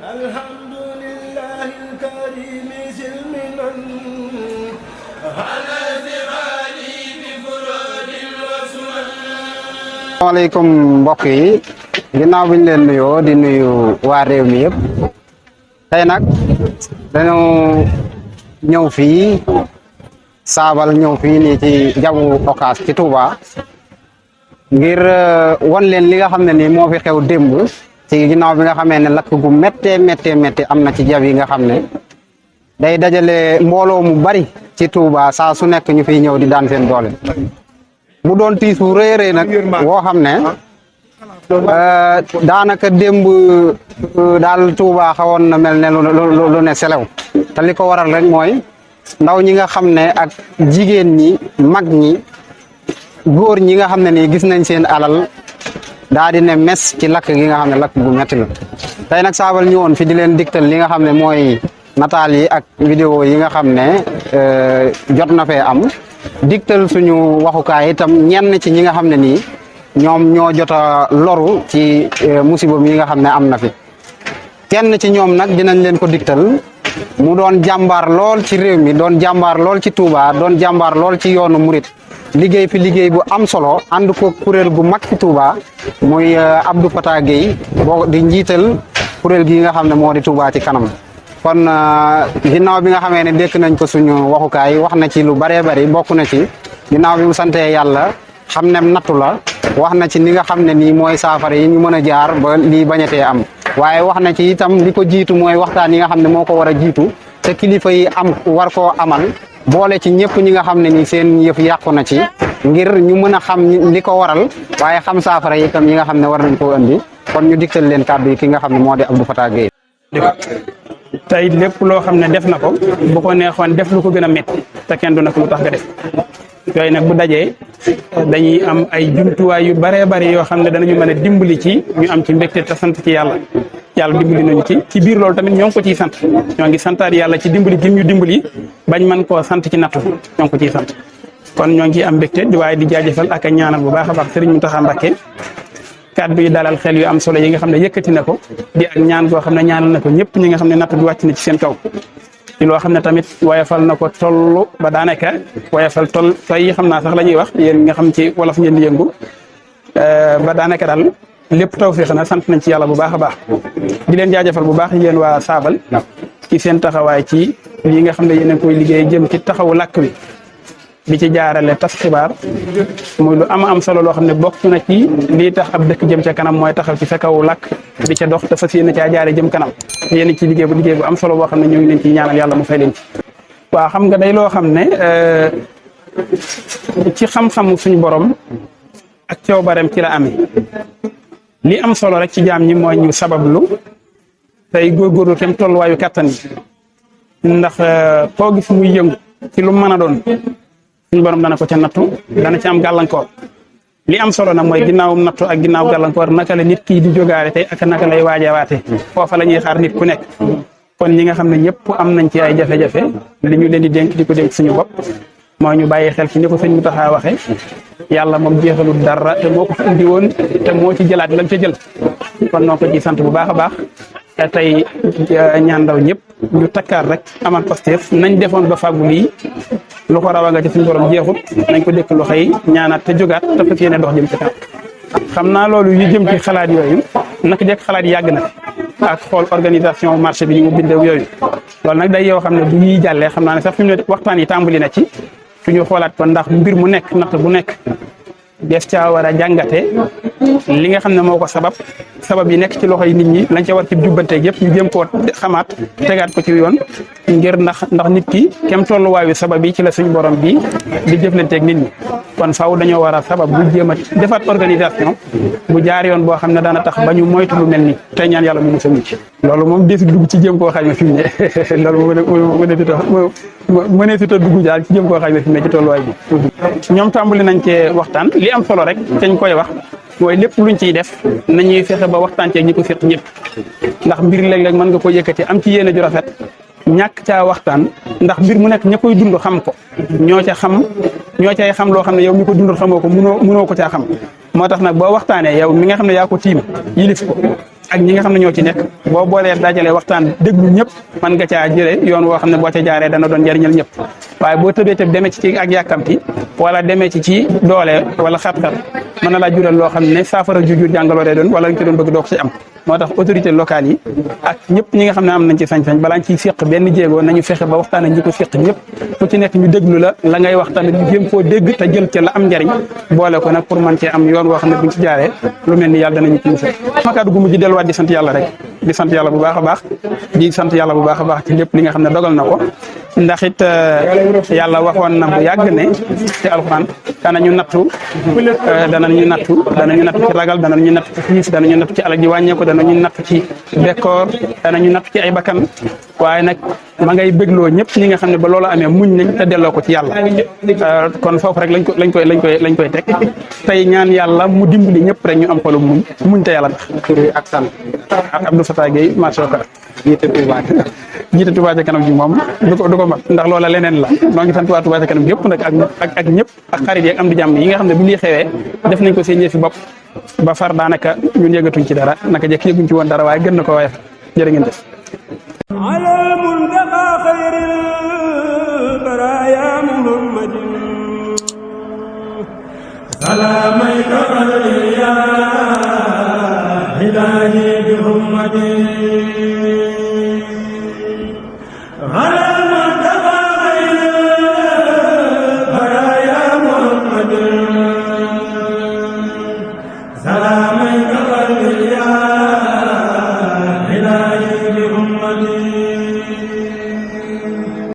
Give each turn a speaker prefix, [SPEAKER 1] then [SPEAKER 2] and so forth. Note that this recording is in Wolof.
[SPEAKER 1] الحمد لله الكريم سلمنا على ثقالي بفرود وسنن.
[SPEAKER 2] asalaamaaleykum mbokk yi ginnaaw bi ñu leen nuyoo di nuyu waa réew mi yëpp tey nag dañoo ñëw fii saabal ñëw fii nii ci jabu Ocass ci Touba ngir wan leen li nga xam ne nii moo fi xew démb ci ginnaaw bi nga xamee ne lakk gu méttee am na ci jab yi nga xam ne day dajale mbooloo mu bari ci Touba saa su nekk ñu fiy ñëw di daan seen doole mu doon tiisu rëy rëy nag woo xam ne daanaka démb daal Touba xawoon na mel ne lu ne selew te li ko waral rek mooy ndaw ñi nga xam ne ak jigéen ñi mag ñi góor ñi nga xam ne nii gis nañ seen alal daa di ne mes ci lakk gi nga xam ne lakk gu metti la tey nag saabal ñëwoon fi di leen digtal li nga xam ne mooy nataal yi ak vidéo yi nga xam ne jot na fee am digtal suñu waxukaay itam ñenn ci ñi nga xam ne nii ñoom ñoo jot a loru ci musiba mi nga xam ne am na fi kenn ci ñoom nag dinañ leen ko digtal mu doon jàmbaar lool ci réew mi doon jàmbaar lool ci Touba doon jàmbaar lool ci yoonu murit liggéey fi liggéey bu am solo ànd ko kuréel gu mag ci Touba muy Abdou Fatah Gueye boo di njiital kuréel gi nga xam ne moo di Touba ci kanam kon ginnaaw bi nga xamee ne dékk nañ ko suñu waxukaay wax na ci lu baree bari bokk na ci ginnaaw bi mu santee yàlla xam ne nattu la wax na ci ni nga xam ne nii mooy saafara yi ñu mën a jaar ba lii bañatee am waaye wax na ci itam li ko jiitu mooy waxtaan yi nga xam ne moo ko war a jiitu te kilifa yi am war koo amal boole ci ñëpp ñi nga xam ne ni seen yëf yàqu na ci ngir ñu mën a xam li ko waral waaye xam saafara yi itam yi nga xam ne war nañ koo andi kon ñu digtal leen kàddu yi ki nga xam ne moo di Abdou Fatah Gueye.
[SPEAKER 3] tey lépp loo xam ne def na ko bu ko neexoon def lu ko gën a métti te kenn du nag lu tax nga def yooyu nag bu dajee dañuy am ay jumtuwaay yu baree bari yoo xam ne danañu mën a dimbali ci ñu am ci mbégte te sant ci yàlla dimbali nañu ci biir loolu tamit ñoo ngi ko ciy sant ñoo ngi santaat yàlla ci dimbali gi ñu dimbali bañ mën koo sant ci nattu ñoo ngi ko ciy sant kon ñoo ngi ciy am mbégte di waaye di jaajëfal ak a ñaanal bu baax a baax Serigne Mountakha Mbacké kàddu yi dalal xel yu am solo yi nga xam ne yëkkati na ko di ak ñaan goo xam ne ñaanal na ko ñëpp ñi nga xam ne natt bi wàcc na ci seen kaw ci loo xam ne tamit wayafal na ko tollu ba daanaka wayafal toll tey xam naa sax la ñuy wax yéen nga xam ci wolof ngeen di yëngu ba daanaka daal lépp tawfeex na sant nañ ci yàlla bu baax a baax di leen jaajëfal bu baax yéen waa Saabal ci seen taxawaay ci lii nga xam ne yéen a koy liggéey jëm ci taxawu làkk wi di ci jaarale tas xibaar muy lu am solo loo xam ne bokk na ci lii tax ab dëkk jëm ca kanam mooy taxaw ci sa kaw làkk di ca dox te fas yéene caa jaare jëm kanam yéen ci liggéey bu am solo boo xam ne ñoo ngi leen ci ñaanal yàlla mu fay leen ci. waaw xam nga day loo xam ne ci xam-xamu suñu borom ak coobareem ci la amee li am solo rek ci jaam ñi mooy ñu sabablu tey góorgóorlu kem tolluwaayu kattan yi ndax koo gis muy yëngu ci lu mën a doon. suñu borom dana ko ca nattu dana ci am gàllankoor li am solo nag mooy ginnaaw nattu ak ginnaaw gàllankoor naka la nit kii di jógaale tey ak naka lay waajewaate foofa la ñuy xaar nit ku nekk kon ñi nga xam ne ñëpp am nañ ci ay jafe-jafe li ñu leen di dénk di ko dénk suñu bopp mooy ñu bàyyi xel ci ni ko sëñ Mountakha waxe yàlla moom jeexalul dara te moo ko fi indi woon te moo ci jëlaat lañ ca jël kon noo ko ci sant bu baax a baax tey ñaan ndaw ñëpp ñu takkaat rek amal Pastef nañ defoon ba fàggu lii lu ko rawa nga ci suñu borom jeexut nañ ko dékk loxo yi ñaanaat te jógaat te fas yéene dox jëm ci kanam xam naa loolu yu jëm ci xalaat yooyu naka jekk xalaat yàgg na ak xool organisation marché bi ni mu bindee yooyu loolu nag day yoo xam ne bu ñuy jàllee xam naa ne sax fi mu ne waxtaan yi tàmbali na ci suñu xoolaat ko ndax mbir mu nekk natt bu nekk def caa war a jàngate li nga xam ne moo ko sabab yi nekk ci loxo yi nit ñi lañ ca war ci jubbanteeg yëpp ñu jéem koo xamaat tegaat ko ci yoon ngir ndax nit ki kem tolluwaayu sabab yi ci la suñu borom bi di jëflanteeg nit ñi kon faaw dañoo war a sabab bu jéem a defaat organisation bu jaar yoon boo xam ne daana tax ba ñu moytu lu mel ni tey ñaan yàlla mu musal ci loolu moom defi dugg ci jéem koo xayma fi mu ne loolu mëneesut a dugg daal ci jéem koo xayma fi mu ne ci tolluwaay bi ñoom tàmbali nañ cee waxtaan li am solo rek dañ koy wax mooy lépp luñ ciy def nañuy fexe ba waxtaan ceeg ñi ko seq ñëpp ndax mbir léeg-léeg mën nga ko yëkkati am ci yéene ju rafet ñàkk caa waxtaan ndax mbir mu nekk ña koy dund xam ko ñoo cay xam loo xam ne yow mi ko dundul xamoo ko munoo ko caa xam moo tax nag boo waxtaanee yow mi nga xam ne yaa ko tiim yilif ko ak ñi nga xam ne ñoo ci nekk boo boolee dajale waxtaan déglu ñëpp mën nga caa jëlee yoon woo xam ne boo ca jaaree dana doon njariñal ñëpp waaye boo tëbee tëb demee ci ak yàkkamti wala demee ci doole wala xat-xat mën na laa jural loo xam ne saafara ju jur jàngaloo day doon wala nga ci doon bëgg doog ci am moo tax autorité locale yi ak ñëpp ñi nga xam ne am nañ ci sañ-sañ balaa ciy féq benn jéego nañu fexe ba waxtaan ak ñi ko féq ñëpp ku ci nekk ñu déglu la ngay wax tamit ñu jéem koo dégg te jël ca la am njariñ boole ko nag pour mën cee am yoon woo xam ne buñ ci jaaree lu mel ni yàlla danañu ci musal ma kàddu gu mujj delluwaat di sant yàlla rek di sant yàlla bu baax a baax di sant yàlla bu baax a baax ci lépp li nga xam ne dogal na ko ndax it yàlla waxoon na bu yàgg ne ci alxuraan danañu nattu ci ragal danañu nattu ci xiif danañu nattu ci alal ji wàññeeku danañu nattu ci bekkoor danañu nattu ci ay bakkan waaye nag ma ngay bégloo ñëpp ñi nga xam ne ba loolu amee muñ nañ te delloo ko ci yàlla kon foofu rek lañ koy teg tey ñaan yàlla mu dimbali ñëpp rek ñu am xolu muñ te yàlla tax
[SPEAKER 2] ak sant
[SPEAKER 3] ak Abdou Fatah Gueye macha allah jiite Touba ca kanam ji moom du ko mat ndax loola leneen la noo ngi sant waa Touba ca kanam yëpp nag ak ñëpp ak xarit yi ak am di jàmm yi nga xam ne bi lii xewee def nañ ko seen yëfi bopp ba far daanaka ñun yëgatuñ ci dara naka jekk yëguñ ci woon dara waaye gën na ko waaye jërë ngeen def
[SPEAKER 1] على المنتقى خير البرايا محمد سلاميك يا إلهي بحمد